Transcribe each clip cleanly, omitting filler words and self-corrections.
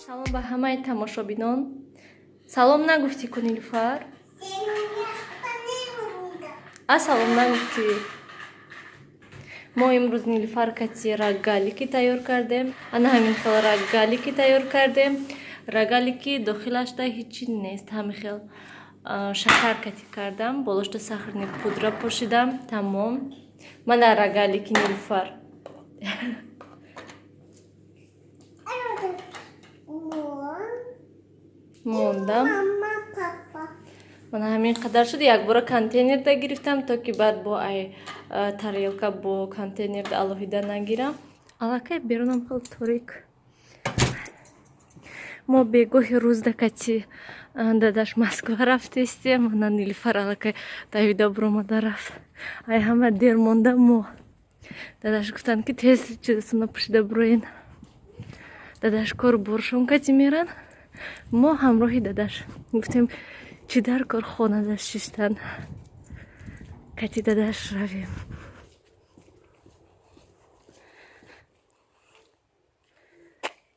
Салом ба ҳамаи тамошобинон. Салом нагуфтӣ ку, Нилуфар? А салом нагуфтӣ. Мо имрӯз Нилуфар кати рогалики тайёр кардем. Ана ҳамин хел рогалики тайёр кардем. Рогалики дохилашда ҳечи нест, ҳамин хел шакар кати кардам, болошда сахарный пудра пошидам, тамом. Мана рогалики Нилуфар. Мондам. Мана ҳамин қадар шуд. Якбора контейнерда гирифтам, то ки баъд бо ай тарелка бо контейнерда алоҳида нагирам. Аллакай берунам хел торик. Мо бегоҳи рӯзда кати дадаш Москва рафтестем. Мана Нилуфар аллакай давида буромада рафт. Ай ҳама дер монда мо. Дадаш гуфтанд, ки тез чизасона пӯшида буроен. Дадаш кор боршон кати меран. Мо ҳамроҳи дадаш гуфтем, чӣ дар кор хонада шиштан, кати дадаш равем.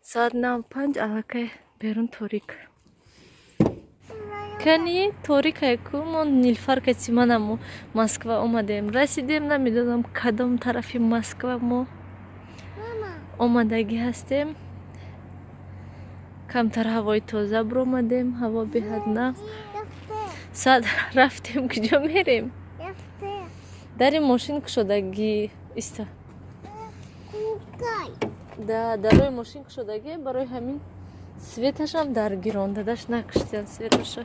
Соат 9:05, аллакай берун торик. Кани торикай ку. Мо Нилфар кати манамо Москва омадем, расидем. Намедонам, кадом тарафи Москва мо омадагӣ ҳастем. Камтар ҳавои тоза биромадем, ҳаво беҳад нағз. Соат рафтем, куҷо мерем? Дари мошин кушодагӣ иста. Да, дарои мошин кушодагӣ, барои ҳамин светашам даргирон. Дадаш накуштиян светаша.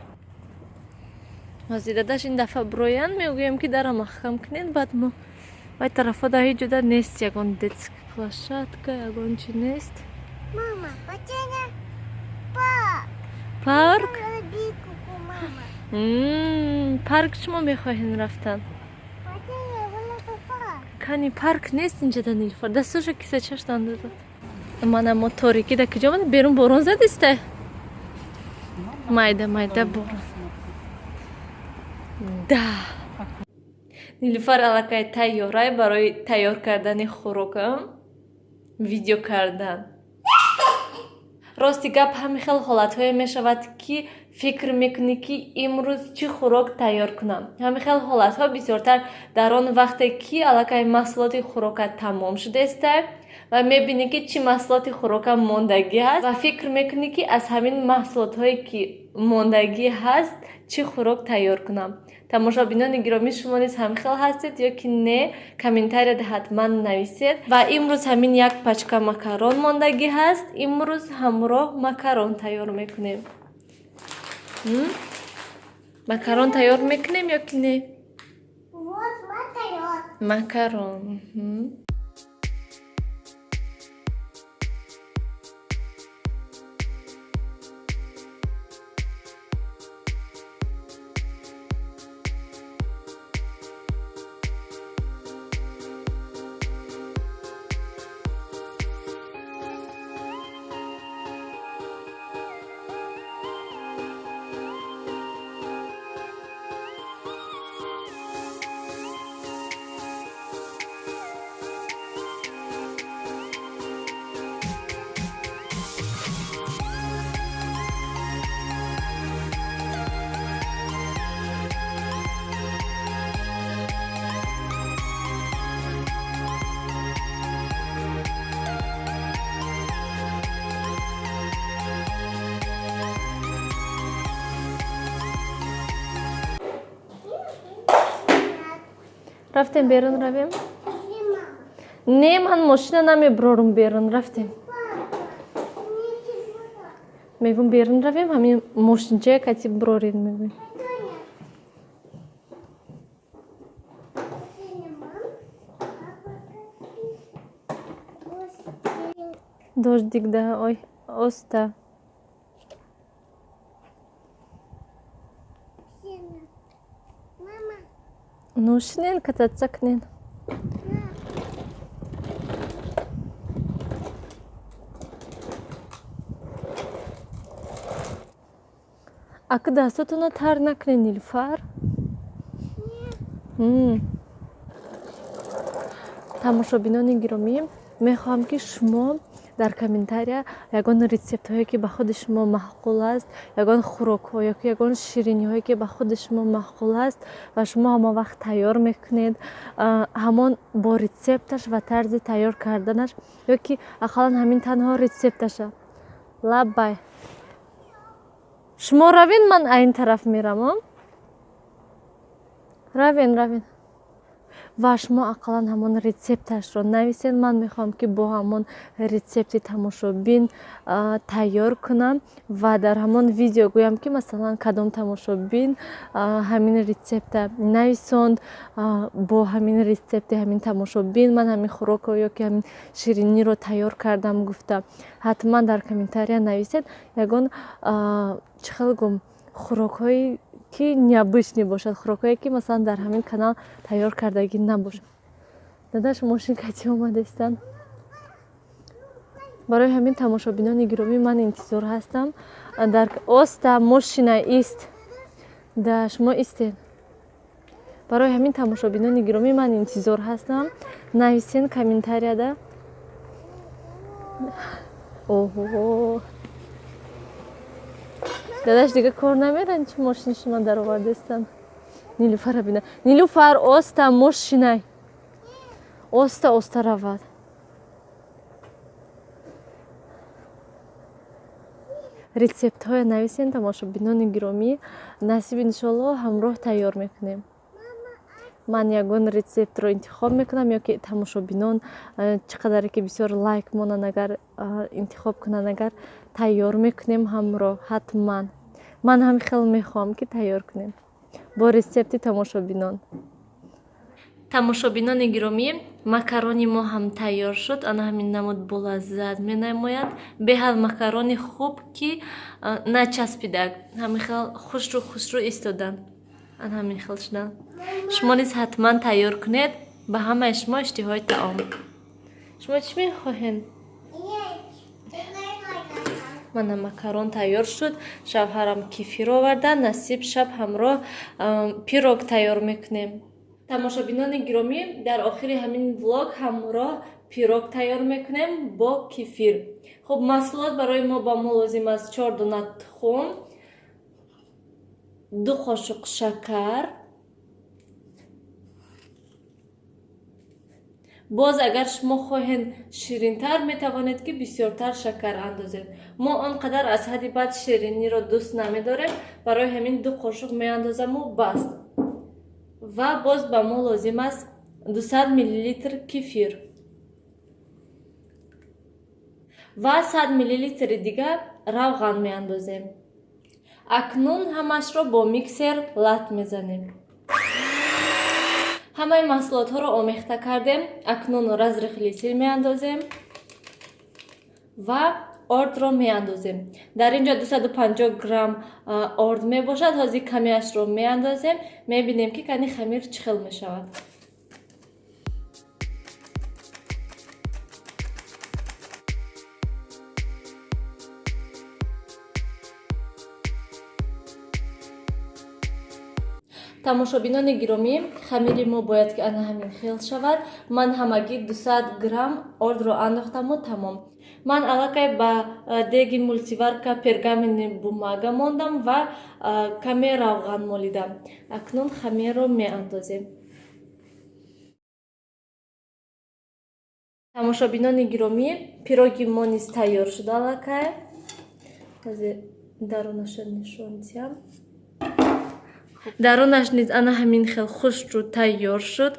Ҳозир дадаш ин дафъа бироянд, мегӯям, ки дара маҳкам кунед. Баъд мо вай тарафа да ҳеҷ ҷода нест, ягон детский площадка, ягон чи нест. Парк, парк шумо мехоҳед рафтан? Кани, парк нест инҷода. Нилуфар дасташа кисачашта андозад. Мана мо торикӣ да куҷо омадем? Берун борон задиста, майда майда борон. Да, Нилуфар аллакай тайёрай барои тайёр кардани хӯрокам, видео кардан. Рости гап, ҳамин хел ҳолатҳое мешавад, ки фикр мекунӣ, ки имрӯз чӣ хӯрок тайёр кунам. Ҳамин хел ҳолатҳо бисёртар дар он вақте, ки аллакай маҳсулоти хӯрокат тамом шудааста ва мебинӣ, ки чӣ маҳсулоти хӯрока мондагӣ ҳаст, ва фикр мекунӣ, ки аз ҳамин маҳсулотҳое, ки мондагӣ ҳаст, чӣ хӯрок тайёр кунам. Тамошобинони гиромӣ, шумо низ ҳамин хел ҳастед ё ки не? Комментарияда ҳатман нависед. Ва имрӯз ҳамин як пачка макарон мондагӣ ҳаст, имрӯз ҳамроҳ макарон тайёр мекунем. Макарон тайёр мекунем ё ки не? Макарон. Рафтем, берун равем? Не, ман мошина намебурорум. Берун рафтем, мегум, берун равем, ҳамин мошинчая кати бурорем, мегӯем. Дождик, да. Ой, оста. Ну, шинен, кататься кунен. Ака, дастатона тар накунед, Нилуфар. Тамошобинони гиромӣ. Мехоҳам, ки шумо дар комментария ягон рецептҳое, ки ба худи шумо маъқул аст, ягон хӯрокҳо ёки ягон шириниҳое, ки ба худи шумо маъқул аст ва шумо ҳамон вақт тайёр мекунед, ҳамон бо рецепташ ва тарзи тайёр карданаш, ё ки ақаллан ҳамин танҳо рецепташа. Лаббай, шумо равен, ман айн тараф мерам. Равен, равен. Ва шумо ақаллан ҳамон рецепташро нависед. Ман мехоҳам, ки бо ҳамон рецепти тамошобин тайёр кунам ва дар ҳамон видео гӯям, ки масалан кадом тамошобин ҳамин рецепта нависонд, бо ҳамин рецепти ҳамин тамошобин ман ҳамин хӯрокро ё ки ҳамин шириниро тайёр кардам гуфта. Ҳатман дар комментария нависед ягон, чӣ хел гум, хӯрокҳои ки необычный бошад, хӯрокҳое, ки масалан дар ҳамин канал тайёр кардагӣ набошад. Дадаш мошин кати омадаистанд. Барои ҳамин, тамошобинони гиромӣ, ман интизор ҳастам дар оста мошина ист да шумо истед. Барои ҳамин, тамошобинони гиромӣ, ман интизор ҳастам, нависен комментарияда. Оҳо, дадаш дига кор намеран, чи мошини шумо даровардаистанд? Нилуфара бина. Нилуфар, оста, мошинай, оста, оста равад. Рецептҳоя нависен, тамошобинони гиромӣ. Насиб, иншоалло, ҳамроҳ тайёр мекунем. Ман ягон рецептро интихоб мекунам ё ки тамошобинон чӣ қадаре ки бисёр лайк монанд, агар интихоб кунанд, агар тайёр мекунем ҳамроҳ. Ҳатман ман ҳам хел мехоҳам, ки тайёр кунем бо рецепти тамошобинон. Тамошобинони гиромӣ, макарони мо ҳам тайёр шуд. Ана ҳамин намуд болаззат менамояд. Беҳад макарони хуб, ки начаспидак, ҳамин хел хушрӯ хушрӯ истоданд, ана ҳамин хел шуданд. Шумо низ ҳатман тайёр кунед. Ба ҳамаи шумо иштиҳои таом. Шумо чӣ мехоҳед? Мана, макарон тайёр шуд. Шавҳарам кефир оварда. Насиб, шаб ҳамроҳ пирог тайёр мекунем. Тамошобинони гиромӣ, дар охири ҳамин влог ҳамроҳ пирог тайёр мекунем бо кефир. Хуб, маҳсулот барои мо, ба мо лозим аст: чор дона тухм, 2 қошуқ шакар. Боз агар шумо хоҳед ширинтар, метавонед, ки бисёртар шакар андозед. Мо он қадар аз ҳадди бад шириниро дӯст намедорем, барои ҳамин 2 қошуқ меандозаму бас. Ва боз ба мо лозим аст 200 миллилитр кефир ва 100 миллилитри дига равған меандозем. Акнун ҳамашро бо миксер лат мезанем. Ҳамаи маҳсулотҳоро омехта кардем. Акнун разрыхлитель меандозем ва ордро меандозем. Дар ин ҷо 250 грамм орд мебошад. Ҳозир камиашро меандозем, мебинем, ки кани хамир чӣ хел мешавад. Тамошобинони гиромӣ, хамири мо бояд ки ана ҳамин хел шавад. Ман ҳамагӣ 200 грамм ордро андохтаму тамом. Ман аллакай ба деги мультиварка пергаментный бумага мондам ва каме равған молидам. Акнун хамирро меандозем. Тамошобинони гиромӣ, пироги мо низ тайёр шуда аллакай. Ҳозир дарунаша нишон диҳам. Дарунаш низ ана ҳамин хел хушрӯ тайёр шуд.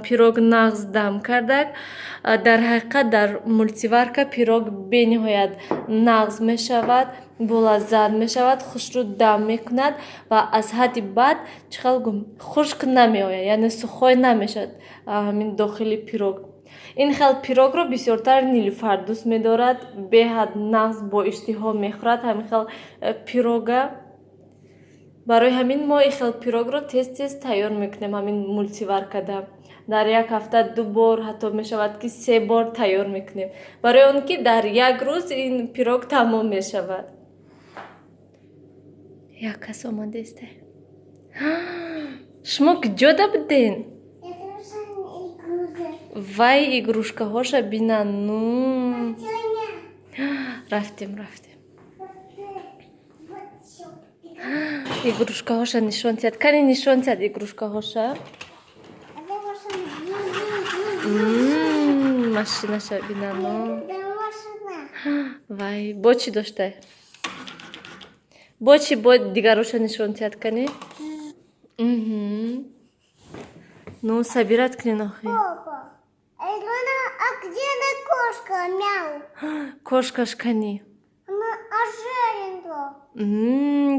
Пирог нағз дам кардак. Дар ҳақиқат, дар мультиварка пирог бениҳоят нағз мешавад, болаззат мешавад, хушрӯ дам мекунад ва аз ҳадди бад, чӣ хел гум, хушк намеояд, яъне сухой намешавад ҳамин дохили пирог. Ин хел пирогро бисёртар Нилуфар дӯст медорад. Беҳад нағз, бо иштиҳо мехӯрад ҳамин хел пирога. Барои ҳамин мо ин хел пирогро тез тез тайёр мекунем ҳамин мультиваркада. Дар як ҳафта ду бор, ҳатто мешавад, ки се бор тайёр мекунем, барои он ки дар як рӯз ин пирог тамом мешавад. Як кас омадаиста. Шумо куҷода буден? Вай игрушкаҳоша бина, ну. Рафтем, рафтем. Игрушкаҳоша нишон тиҳад. Кани нишон тиҳад игрушкаҳоша. Машинаша бина, ну. Вай, бо чӣ доштай? Бо чӣ, бо дигароша нишон тиҳад кани? Ну, собирать кунен охи. А где она кошка? Мяу. Кошкаш кани? Она ожерила.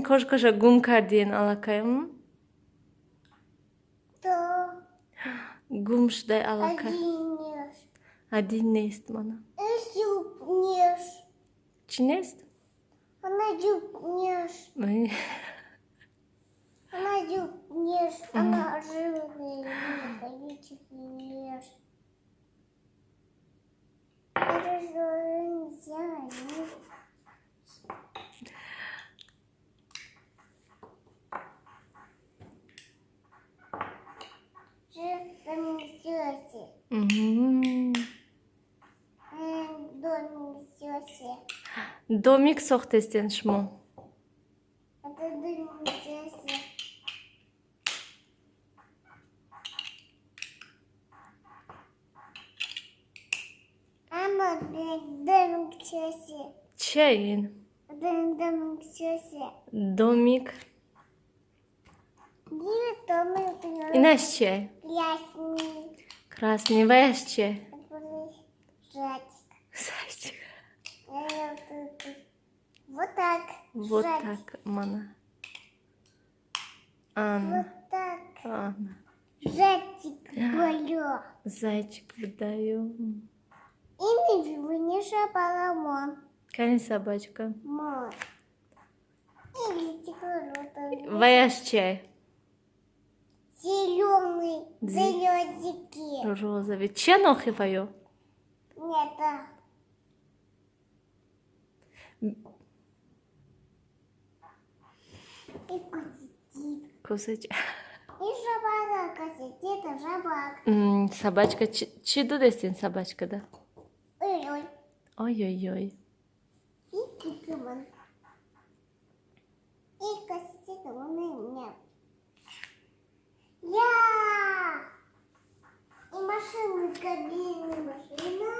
Кошкаша гум кардиен аллакай. Да. Гум шудай аллакай. Один нест. Один нест мана. Зуб нест. Чӣ нест? Она зуб нест. Она зуб нест. Она жирная. Нест. Это что нельзя. Домик сохтестен шумо. Чия ин? Домик. Инаш чия? Красный. Ваяш чия? Зайчик. Вот так. Вот так, мана. Анна. Вот так. Анна. Зайчик болю. Зайчик выдаю. И не шапаламон. Кани собачка. Мой. Ваяш чай. Зеленый. Зеленый. Розовый. Че нохи ваю? Нет. И косит. Косит. И собака сидит, а собака. Собачка. Чи дудестин собачка, да? Ой-ой. Ой-ой-ой. И кикимон. И косит он у меня. Я! И машина, кабина, машина.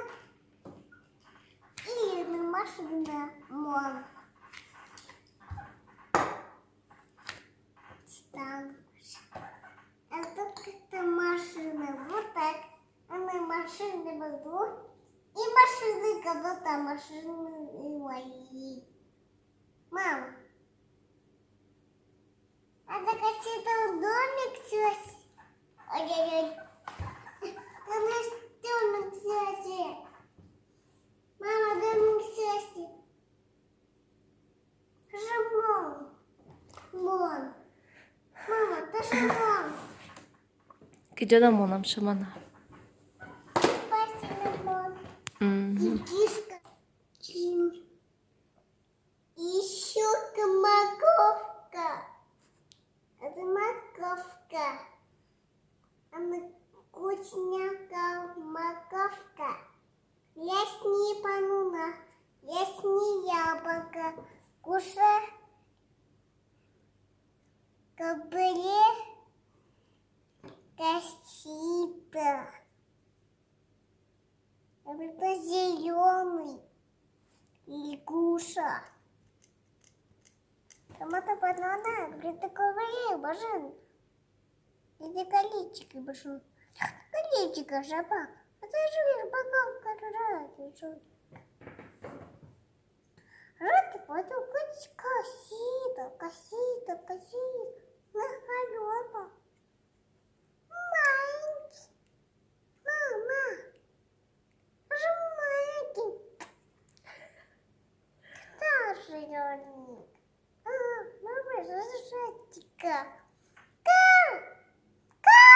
И машина, мон. Танк. А тут как-то машина. Вот так. Она машина была. И машины, как будто машины мои. Мама. А так это домик сейчас. Ой-ой-ой. Это наш домик сейчас. Мама, домик сейчас. Жмон. Мон. Мама, ты жмон. Киҷода монам шумана? И киска. Еще морковка. Это морковка. Она вкусненькая морковка. Я с ней банана, я с ней яблоко. Кушай кобыле красиво. Это зеленый лягуша. Томата банана, где-то ковыряю, бажен. Где колечко, бажен. Колечко, собак. Это же бака, которая. Рот потом косит, косит, косит. На холода. Маленький. Мама. Же маленький. Старший ребенок. А, мама, зажатика. Ка! Ка!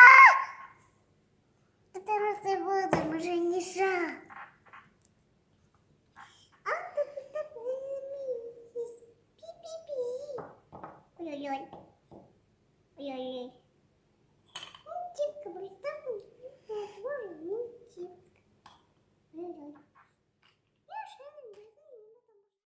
Это просто буду, уже не ша. А ты так. Пи-пи-пи. Ой-ой-ой.